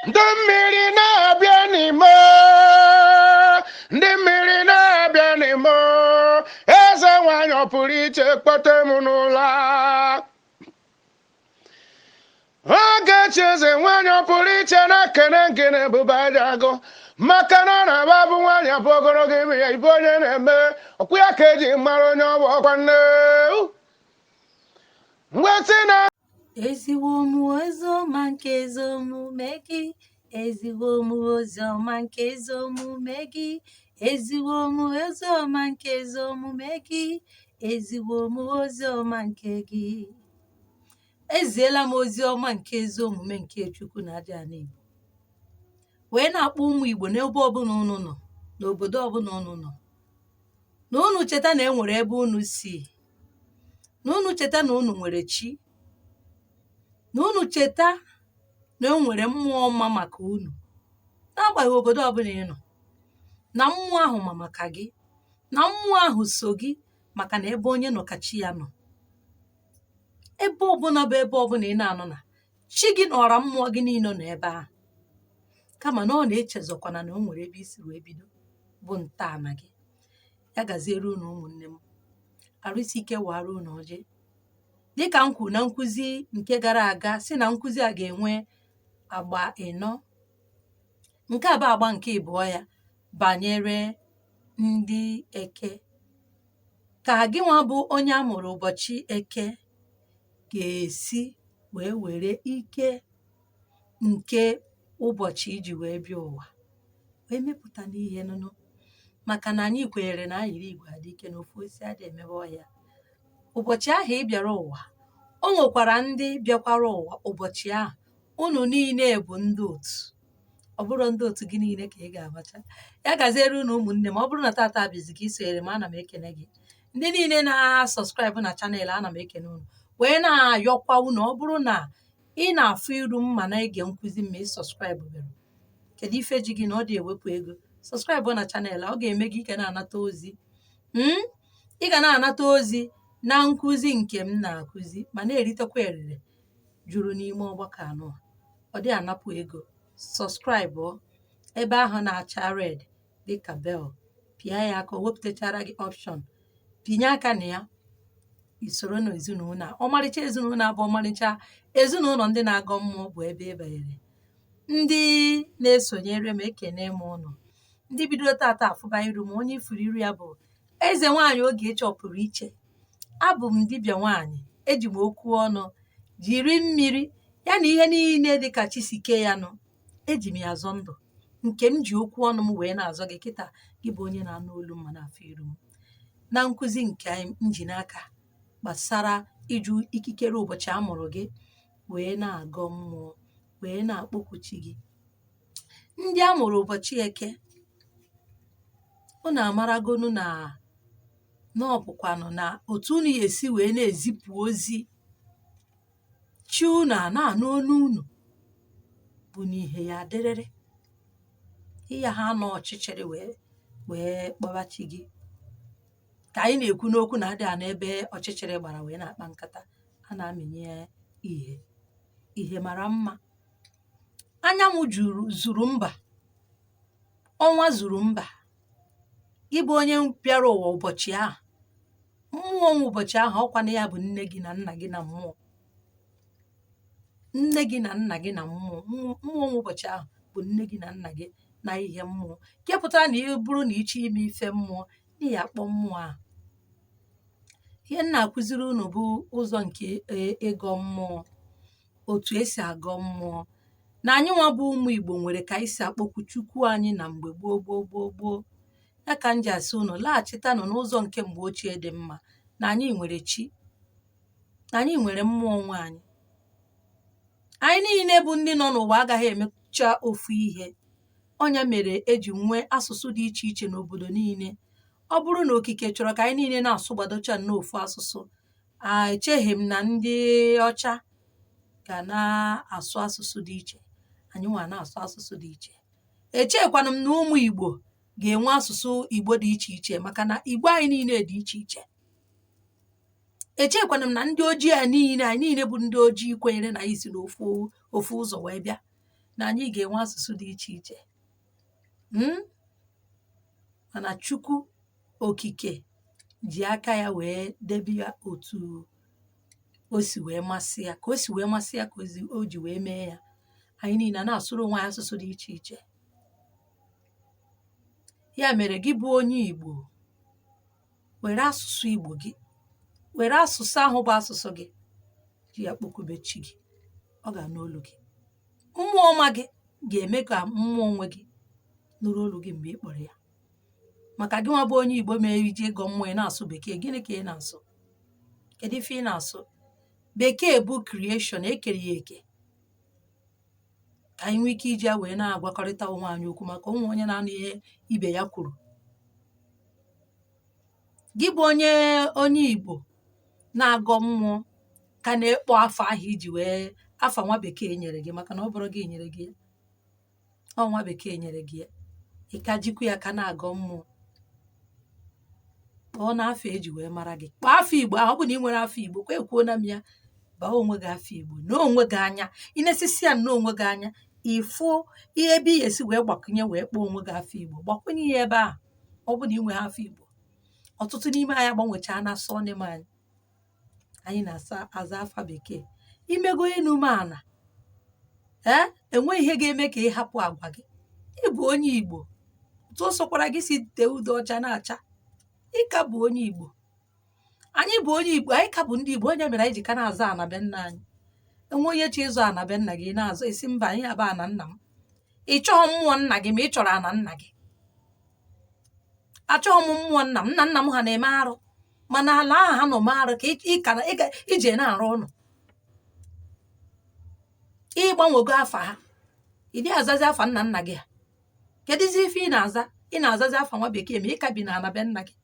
Ndị mmiri na-abịa n'ime, ndị mmiri na-abịa n'ime, eze nwanyị ọ pụrụ iche kpọte m n'ụlọ. Ogechi eze nwanyị ọ pụrụ iche na-ekene ngene bụba aja agụ maka na ọ na-aba bụ nwaanyị abụ ogologo ime ya ibe onye na-eme ọkwụ ya ka eji mara onye ọ bụ ọkwa nne mgbe na. Ezigbo m oziọma nke ezi omume gị, ezigbo m oziọma nke ezi omume gị, ezigbo m oziọma nke ezi omume gị, ezigbo m oziọma nke gị. Eziela m oziọma nke ezi omume nke Chukwu na aja ala Igbo, wee na-akpọ ụmụ Igbo n'ebe ọbụla unu nọ, n'obodo ọbụla unu nọ, na unu cheta na e nwere ebe unu si, na unu cheta na unu nwere chi, na unu cheta na e nwere mmụọ ma maka unu, n'agbanyeghị obodo ọbụla ị nọ, na mmụọ ahụ ma maka gị, na mmụọ ahụ so gị, maka na ebe onye nọ ka chi ya nọ. Ebe ọbụla bụ ebe ọbụla ị na-anọ na chi gị na ọra mmụọ gị niile nọ ebe ahụ, kama na ọ na-echezọkwana na o nwere ebe i si wee bido bụ ntọala gị. Ya gaziere unu ụmụnne m, arụ isi ike wara unu ọjị. Dịka m kwuru na nkụzi nke gara aga, si na nkụzi a ga-enwe agba ịnọ, nke a bụ agba nke ịbụọ ya banyere ndị eke. Ka gị nwa bụ onye a mụrụ ụbọchị eke ga-esi wee were ike nke ụbọchị iji wee bịa ụwa wee mepụta n'ihe nụnụ, maka na anyị kwenyere na ayiri igwe adị ike na ofu osisi adị emebe ọhịa. Ụbọchị ahụ ị bịara ụwa, o nwekwara ndị bịakwara ụwa ụbọchị ahụ. Unu niile bụ ndị otu, ọ bụrụ ndị otu gị niile ka ị ga-amacha. Ya gaziere unu ụmụnne m. Ọ bụrụ na tata bụzi ka ị sonyere m, ana m ekene gị. Ndị niile na-subscribe na channel, ana m ekene unu, wee na-ayọkwa unu, ọ bụrụ na ị na-afụ iru m ma na-ege nkụzi m ma ị subscribe bere, kedu ife ji gị na ọ dị ewepụ ego? Subscribe na channel, ọ ga-eme gị ike na-anata ozi. Ị ga na-anata ozi na nkụzi nke m na-akụzi ma na-eritekwa erere juru n'ime ọgbakọ anụ a. Ọ dị anapụ ego. Subscribe ebe ahụ na-acha red dịka bell, pịa ya aka, o wepụtachara gị option, pinye aka na ya, isoro na ezinụlọ a. Ọmarịcha ezinụlọ a bụ ọmarịcha ezinụlọ ndị na-agọ mmụọ bụ ebe ị banyere. Ndị na-esonyere m, ekene m ụnụ. Ndị bidoro tata afụba iru m, onye ifuru iru ya bụ eze nwaanyị Ogechi ọpụrụ iche. Abụ m dibịa nwaanyị, eji m okwu ọnụ jiri mmiri ya na ihe niile dịka chi si kee ya nụ, eji m ya azọ ndụ nke m ji okwu ọnụ m wee na-azọ gị kịta, gị bụ onye na-anụ olu m ma na-afụ iru m. Na nkụzi nke m ji n'aka gbasara iju ikikere ụbọchị a mụrụ gị wee na-agọ mmụọ, wee na-akpọku chi gị. Ndị a mụrụ ụbọchị eke, unu amaragonu na na ọ bụkwanụ na otu unu ya esi wee na-ezipụ ozi chi unu a na-anụ olu unu bụ n'ihe ya adịrịrị ịya ha nọ ọchịchịrị wee kpọba chi gị. Ka anyị na-ekwu n'okwu na adị a n'ebe ọchịchịrị gbara wee na-akpa nkata, a na-amịnye ihe. Ihe mara mma, anyanwụ juru zuru mba, ọnwa zuru mba. Gị bụ onye bịara ụwa ụbọchị ahụ, mmụọ nwe ụbọchị ahụ, ọkwa na ya bụ nne gị na nna gị na mmụọ, nne gị na nna gị na mmụọ. Mmụọ nwe ụbọchị ahụ bụ nne gị na nna gị na ihe mmụọ, nke pụtara na ị bụrụ na ịchọ ime ife mmụọ, n'ihi akpọ mmụọ ahụ. Ihe m na-akụziri unu bụ ụzọ nke ịgọ mmụọ, otu esi agọ mmụọ, na anyị nwa bụ ụmụ Igbo nwere ka anyị si akpọku Chukwu anyị na mgbe gboo gboo gboo gboo. Ya ka m ji asị unu laghachitanụ n'ụzọ nke mgbe ochie dị mma, na anyị nwere chi, na anyị nwere mmụọ nwe anyị. Anyị niile bụ ndị nọ n'ụwa agaghị emecha ofu ihe. Ọnya mere eji nwee asụsụ dị iche iche n'obodo niile. Ọ bụrụ na okike chọrọ ka anyị niile na-asụ gbadocha nnọọ ofu asụsụ, echeghị m na ndị ọcha ga na-asụ asụsụ dị iche, anyị nwa na-asụ asụsụ dị iche. Echekwanụ m na ụmụ Igbo ga-enwe asụsụ Igbo dị iche iche, maka na Igbo anyị niile dị iche iche. Echekwanụ m na ndị ojii a niile, anyị niile bụ ndị ojii kwenyere na anyị si n'ofu ofu ụzọ wee bịa, na anyị ga-enwe asụsụ dị iche iche. Mana Chukwu okike ji aka ya wee debe ya otu o si wee masị ya, ka o si wee masị ya ka o ji wee mee ya. Anyị niile a na-asụrụ onwe anyị asụsụ dị iche iche. Ya mere gị bụ onye Igbo, were asụsụ Igbo gị, were asụsụ ahụ bụ asụsụ gị, ji ya kpọkube chi gị, ọ ga-anụ olu gị. Mmụọ ọma gị ga-eme ka mmụọ onwe gị nụrụ olu gị mgbe ị kpọrọ ya. Maka gị nwa bụ onye Igbo mere iji ịgọ mmụọ ị na-asụ bekee, gịnị ka ị na-asụ? Kedu ife ị na-asụ? Bekee bụ creation, ekere ya eke ka anyị nwee ike iji ya wee na-agwakọrịta onwe anyị okwu, maka onwe onye na-anụ ihe ibe ya kwuru. Gị bụ onye Igbo na-agọ mmụọ ka na-ekpo afa ahụ iji wee afa nwa bekee nyere gị, maka na ọ bụrụ gị nyere gị ya, ọ nwa bekee nyere gị ya, ị ka jikwa ya ka na-agọ mmụọ. Kpọọ n'afa eji wee mara gị, kpọọ afa Igbo ahụ. Ọ bụ na ị nwere afa Igbo, kwa ekwuona m ya, baa onwe gị afa Igbo na onwe gị anya. Ị na-esisi ya na onwe gị anya, ịfụ ihe ebe ị esi wee gbakwunye wee kpọọ onwe gị afa Igbo, gbakwunye ya ebe ahụ. Ọ bụ na ị nweghị afa Igbo, ọtụtụ n'ime anyị agbanwechaa na surname anyị, anyị na-asa aza afa bekee. Imego enu ana, ee, enweghị ihe ga-eme ka ị hapụ agwa gị. Ị bụ onye Igbo, otu o sokwara gị si tee ude ọcha na-acha, ị ka bụ onye Igbo. Anyị bụ onye Igbo, anyị ka bụ ndị Igbo. Onye mere anyị ji ka na-aza ana be nna anyị. Enwe onye chi ịzụ ana be nna gị na-azụ esi mba, anyị aba ana nna m. Ị chọghọ mmụọ nna gị, ma ị chọrọ ana nna gị. Achọghị m mmụọ nna m, nna nna m ha na-eme arụ, mana ala ahụ ha nọ mee arụ ka ị ka ije na-arụ ụlọ. Ịgbanwego afa ha, ị dị azazi afa nna nna gị ha. Kedụzi ife ị na-aza? Ị na-azazi afa nwa bekee, ma ị ka bi na ana be nna gị,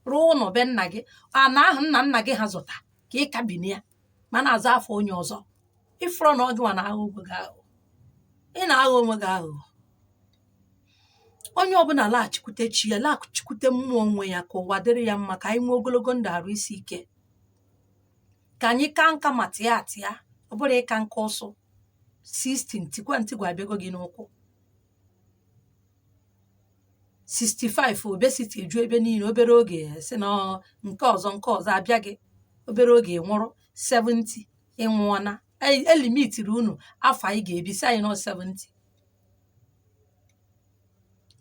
rụọ ụlọ be nna gị, ana ahụ nna nna gị ha zụta ka ị ka bi na ya, ma na-aza afa onye ọzọ. Ịfụrọ na ọ gịnwa na-aghọ onwe gị aghụghọ, ị na-aghọ onwe gị aghụghọ. Onye ọbụla laghachikwute chi ya, laghachikwute mmụọ onwe ya, ka ụwa dịrị ya mma, ka anyị nwee ogologo ndụ, arụ isi ike, ka anyị ka nka ma tịa atịa. Ọ bụrụ ịka nka ụsụ 16 ntikwa ntigwa abịago gị n'ụkwụ, 65 obesity eju ebe niile, obere oge si na nke ọzọ nke ọzọ abịa gị, obere oge nwụrụ, 70 ịnwụọna. Elimitiri unu afọ anyị ga-ebi, si anyị nọ 70,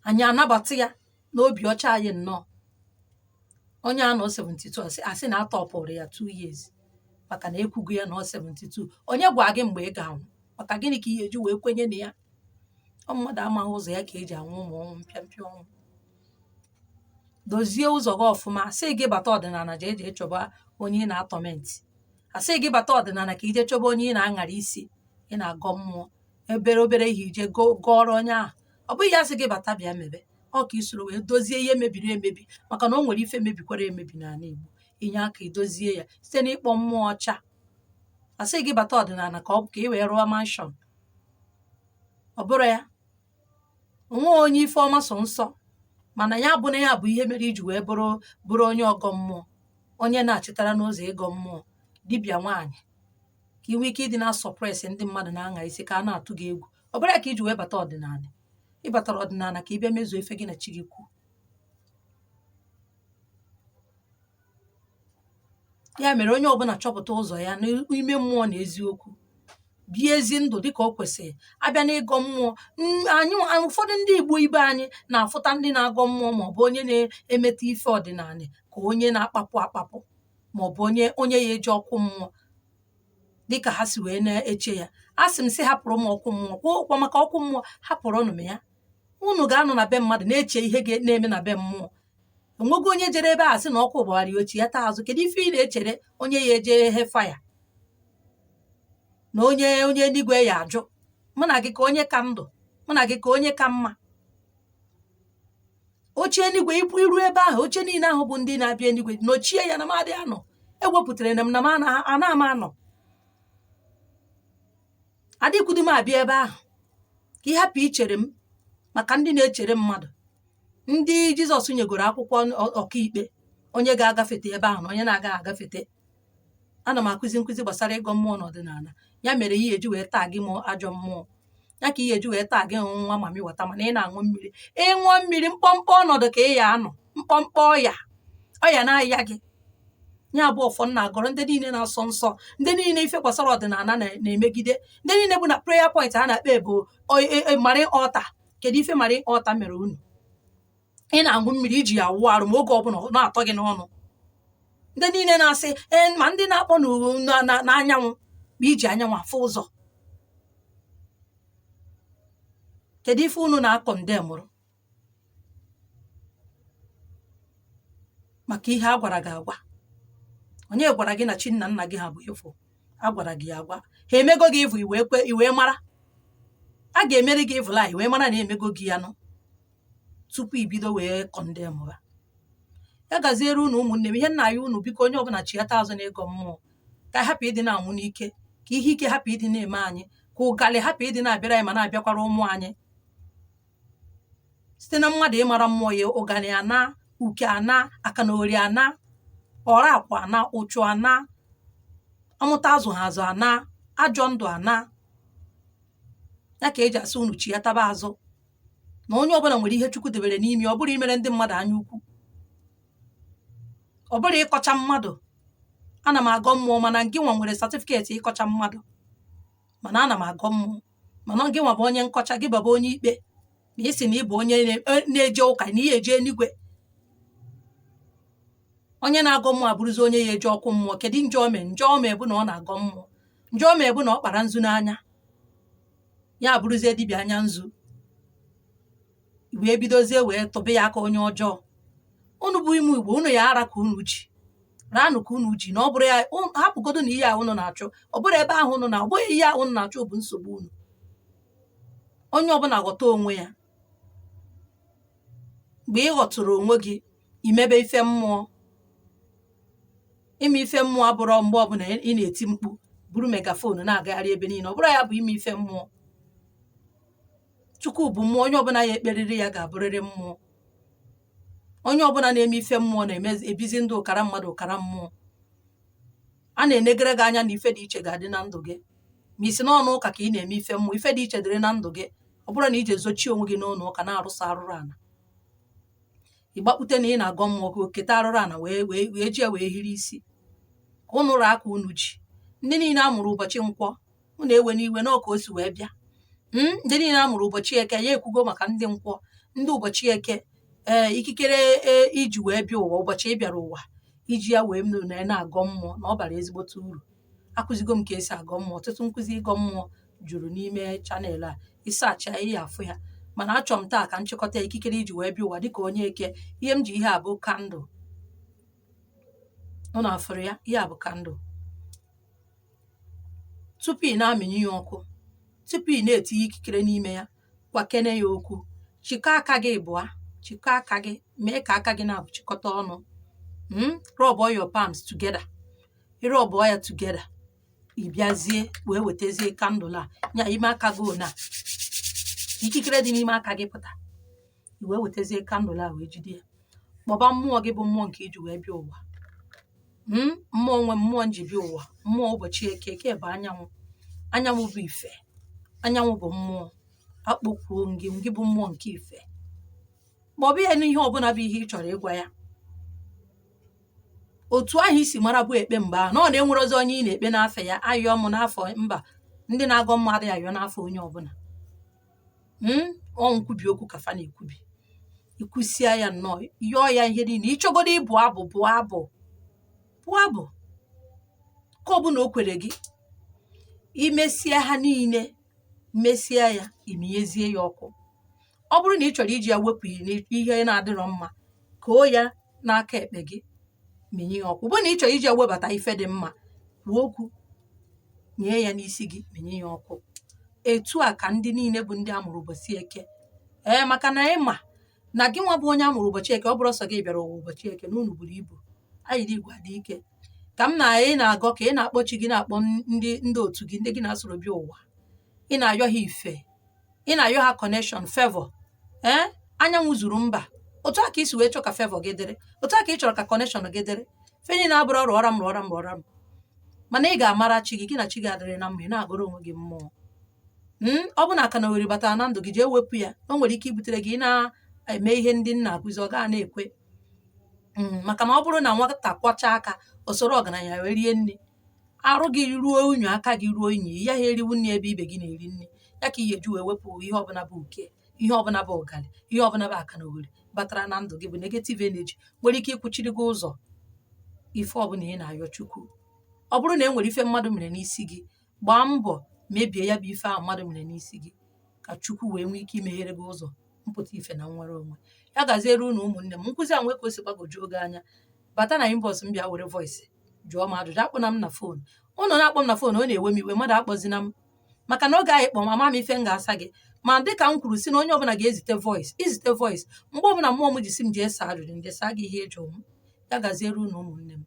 anyị anabata ya n'obi ọcha anyị nnọọ. Onye anọ 72, asị na atọpụrụ ya 2 years maka na ekwugo ya na ọ 72. Onye gwa gị mgbe ị ga-anwụ? Maka gịnị ka ị ga-eji wee kwenye na ya? Ọ mmadụ amaghị ụzọ ya ka eji anwụ ụmụ ọnwụ mpịampịa ọnwụ. Dozie ụzọ gị ọfụma. Asị gị bata ọdịnala, jee jee chọba onye ị na-atọmentị. Asị gị bata ọdịnala ka ije chọba onye ị na-aṅara isi, ị na-agọ mmụọ obere obere ihe, ije gọọrọ onye ahụ. Ọ bụghị ya sị gị bata bịa mebe ọ, ka isoro wee dozie ihe mebiri emebi, maka na o nwere ife mebikwara emebi n'ala Igbo. Inye aka idozie ya site n'ịkpọ mmụọ ọcha. Asị gị bata ọdịnala ka ọ ka ị wee rụọ mansion, ọ bụrụ ya onwe onye ife ọma so nsọ, mana ya bụ na ya bụ ihe mere iji wee bụrụ onye ọgọ mmụọ, onye na-achịtara n'ụzọ ịgọ mmụọ, dibịa nwaanyị, ka ị nwee ike ịdị na-asọpres ndị mmadụ na-aṅa isi, ka a na-atụ gị egwu. Ọ bụrụ ya ka iji wee bata ọdịnala. Ị batara ọdịnala ka ị bịa mezuo ife gị na chi gị kwu. Ya mere onye ọbụla chọpụta ụzọ ya n'ime mmụọ na eziokwu, bie ezi ndụ dịka o kwesịrị. Abịa n'ịgọ mmụọ, anyị ụfọdụ ndị Igbo ibe anyị na-afụta ndị na-agọ mmụọ maọbụ onye na-emeta ife ọdịnala ka onye na-akpapụ akpapụ, maọbụ onye ya eji ọkụ mmụọ, dịka ha si wee na-eche ya. A sị m sị hapụrụ m ọkụ mmụọ, kwuo ụkwa maka ọkụ mmụọ, hapụrụnụ m ya. Unu ga-anọ na be mmadụ na-eche ihe na-eme na be mmụọ. Onwego onye jere ebe a sị na ọkụ gbawara ya ochi ya taa azụ. Kedu ife ị na-echere onye ya eje he faya na onye eluigwe ya ajụ mụ na gị ka onye ka ndụ, mụ na gị ka onye ka mma? Oche eluigwe, ibu iru ebe ahụ, oche niile ahụ bụ ndị na-abịa eluigwe nochie ya na m adịghị anọ. Ewepụtara na m na m ana m anọ, adịkwudu m abịa ebe ahụ ka ị hapụ ichere m. Maka ndị na-echere mmadụ, ndị Jizọs nyegoro akwụkwọ ọkaikpe, onye ga-agafete ebe ahụ na onye na-agaghị agafete. Ana m akụzi nkụzi gbasara ịgọ mmụọ n'ọdịnala. Ya mere ihe eji wee taa gị m ajọ mmụọ. Ya ka ị ga-eji wee taa gị nwa mami wata, mana ị na-aṅụ mmiri. Ịṅụọ mmiri, mkpọmkpọ ọnọdụ ka ị ya anọ, mkpọmkpọ ọya, ọya na-aya gị. Ya bụ ọfọ nna agọrọ ndị niile na-asọ nsọ, ndị niile ife gbasara ọdịnala na-emegide, ndị niile bụ na prayer point ha na-akpe bụ marine altar. Kedu ife marine altar mere unu? Ị na-aṅụ mmiri iji ya wụọ arụ, ma oge ọbụla ọ na-atọ gị n'ọnụ. Ndị niile na-asị ee, ma ndị na-akpọ n'anyanwụ, ma iji anyanwụ afụ ụzọ, kedu ife unu na-akọ ndị mụrụ maka ihe a gwara gị agwa? Onye gwara gị na chi nna nna gị ha bụ evil? A gwara gị agwa ha emego gị evil, i wee kwe, i wee mara a ga-emeri gị evil a, i wee mara na emego gị ya nụ tupu ibido wee condemn ha. Ya gaziere unu, ụmụnne m. Ihe nna ya unu, biko, onye ọbụla chiata azụ n'ịgọ mmụọ, ka hapụ ịdị na-anwụ n'ike, ka ihe ike hapụ ịdị na-eme anyị, ka ụgalị hapụ ịdị na-abịara anyị ma na-abịakwara ụmụ anyị. Site na mmadụ ịmara mmụọ ya, ụganị ana, uke ana, aka na ori ana, ọra akwa ana, ụchụ ana, amụta azụ ha azụ ana, ajọ ndụ ana. Ya ka eji asị unu chiataba azụ, na onye ọbụla nwere ihe Chukwu debere n'ime. Ọ bụrụ imere ndị mmadụ anya ukwu, ọ bụrụ ịkọcha mmadụ, ana m agọ mmụọ, mana ngị nwa nwere certificate ịkọcha mmadụ, mana ana m agọ mmụọ, mana gị nwa bụ onye nkọcha, gị baba onye ikpe, na ị sị na ị bụ onye na-eje ụka, na ihe eje eluigwe. Onye na-agọ mmụọ abụrụzi onye ya eje ọkụ mmụọ. Kedu njọ ome? Njọ ome bụ na ọ na-agọ mmụọ. Njọ ome bụ na ọ kpara nzu n'anya ya, abụrụzie dibịa anya nzu, wee bidozie wee tụbe ya aka onye ọjọọ. Unu bụ ime Igbo, unu ya ara ka unu ji raanụ ka unu ji na ọ bụrụ ya hapụgodo na ihe a unu na-achụ, ọ bụrụ ebe ahụ unu na ọ bụghị ihe a unu na-achụ bụ nsogbu unu. Onye ọbụla ghọta onwe ya. Mgbe ị ghọtụrụ onwe gị, imebe ife mmụọ. Ime ife mmụọ abụrọ mgbe ọbụla ị na-eti mkpu, buru megaphone na-agagharị ebe niile. Ọ bụrụ ya bụ ime ife mmụọ. Chukwu bụ mmụọ. Onye ọbụla ya ekperiri ya ga-abụrịrị mmụọ. Onye ọbụla na-eme ife mmụọ na-ebizi ndụ ụkara mmadụ, ụkara mmụọ. A na-enegere gị anya na ife dị iche ga-adị na ndụ gị. Ma isi n'ọnụ ụka ka ị na-eme ife mmụọ, ife dị iche dịrị na ndụ gị. Ọ bụrụ na ije zochie onwe gị n'ụlọ ụka na-arụsa arụrụ ana, ịgbakpute na ị na-agọ mmụọ, ka oketa arụrụ ana wee wee wee ji ya wee hiri isi ka unu raa aka unu ji. Ndị niile a mụrụ ụbọchị nkwọ, unu ewe n'iwe na ka o si wee bịa. Ndị niile a mụrụ ụbọchị eke, ya ekwugo maka ndị nkwọ, ndị ụbọchị eke, ee, ikikere iji wee bịa ụwa, ụbọchị ị bịara ụwa, iji ya wee nụ na na-agọ mmụọ, na ọ bara ezigbote uru. Akụzigo m ka esi agọ mmụọ. Ọtụtụ nkụzi ịgọ mmụọ juru n'ime channel a. Ịsacha ya, afụ ya. Mana achọ m taa ka m chịkọta ikikere iji wee bịa ụwa dịka onye eke. Ihe m ji ihe a bụ candle. Unu afụrụ ya? Ihe a bụ candle. Tupu ị na-amịnye ya ọkụ, tupu ị na-etinye ikikere n'ime ya, gwakene ya okwu. Chịkọọ aka gị ịbụa, chịkọọ aka gị, mee ka aka gị na-abụ chịkọta ọnụ. Rub all your palms together. Ị rub ya together, ị bịazie wee wetazie candle a nya ime aka gị ona ikikere dị n'ime aka gị pụta. I wee wetazie candle a wee jide ya, kpọba mmụọ gị bụ mmụọ nke iji wee bịa ụwa. Mmụọ nwe mmụọ nji bịa ụwa, mmụọ ụbọchị eke. Eke bụ anyanwụ, anyanwụ bụ ife, anyanwụ bụ mmụọ. Akpọkwuo ngị, ngị bụ mmụọ nke ife. Kpọba ya n'ihe ọbụla bụ ihe ị chọrọ ịgwa ya. Otu ahụ isi mara bụ ekpe mgbe ahụ na ọ na-enwerozi onye ị na-ekpe n'afọ ya ayọ m n'afọ mba. Ndị na-agọ mmụọ adịghị ayọ n'afọ onye ọbụla. Ọ nkwubi okwu ka fa na-ekwubi. Ikwusia ya nnọọ, yọọ ya ihe niile ịchọgodo. Ịbụ abụ, bụọ abụ, bụọ abụ ka ọbụla o kwere gị. Imesia ha niile, mesia ya, iminyezie ya ọkụ. Ọ bụrụ na ị chọrọ iji ya wepụ ihe na-adịrọ mma, koo ya n'aka ekpe gị, minye ya ọkụ. Ọ bụrụ na ị chọrọ iji ya webata ife dị mma, kwuo okwu, nye ya n'isi gị, minye ya ọkụ. Etu a ka ndị niile bụ ndị a mụrụ ụbọchị eke. Ee, maka na ịma na gị nwa bụ onye a mụrụ ụbọchị eke, ọ bụrụ ọsọ gị bịara ụwa ụbọchị eke, na unu buru ibu, anyị dị igwe adị ike. Ka m na ị na-agọ, ka ị na-akpọ chi gị, na-akpọ ndị otu gị, ndị gị na-asoro bịa ụwa, ị na-ayọ ha ife, ị na-ayọ ha connection, favor. Ee, anyanwụ zuru mba. Otu a ka isi wee chọọ ka favor gị dịrị, otu a ka ị chọrọ ka connection gị dịrị. Fenyi na-abụrụ ọrụ ọra m rụọra m rụọra m, mana ị ga-amara chi gị, gị na chi gị adịrị na mma. Ị na-agụrụ onwe gị mmụọ. Ọ bụ na akanaogheri batara na ndụ gị, jee wepụ ya. O nwere ike ibutere gị ị na-eme ihe ndị m na-akụzi, ọ gaa na-ekwe. Maka na ọ bụrụ na nwata kwọchaa aka, o soro ọgaranya wee rie nri. Arụ gị ruo unyi, aka gị ruo unyi, ya ha eriwu nri ebe ibe gị na-eri nri. Ya ka ị ga-eji wee wepụ ihe ọbụla bụ uke, ihe ọbụla bụ ụgalị, ihe ọbụla bụ akanaogheri batara na ndụ gị, bụ negative energy nwere ike ịkwụchiri gị ụzọ ife ọbụla ị na-ayọ Chukwu. Ọ bụrụ na e nwere ife mmadụ mere n'isi gị, gbaa mbọ mebie ya bụ ife ahụ mmadụ mere n'isi gị, ka Chukwu wee nwee ike imeghere gị ụzọ mpụta ife na nnwere onwe. Ya gaziere unu, ụmụnne m. Nkụzi a nwee ka o si gbagwojuo gị anya, bata na inbox m, bịa were voice jụọ m ajụjụ. Akpọna m na phone. Ụnụ na-akpọ m na phone, ọ na-ewe m iwe. Mmadụ akpọzina m, maka na oge anyị kpọm, ama m ife m ga-asa gị. Ma dịka m kwuru si na onye ọbụla ga-ezite voice, izite voice mgbe ọbụla mmụọ m ji si m jee saa ajụjụ, nje saa gị ihe ịjụ m. Ya gaziere unu, ụmụnne m.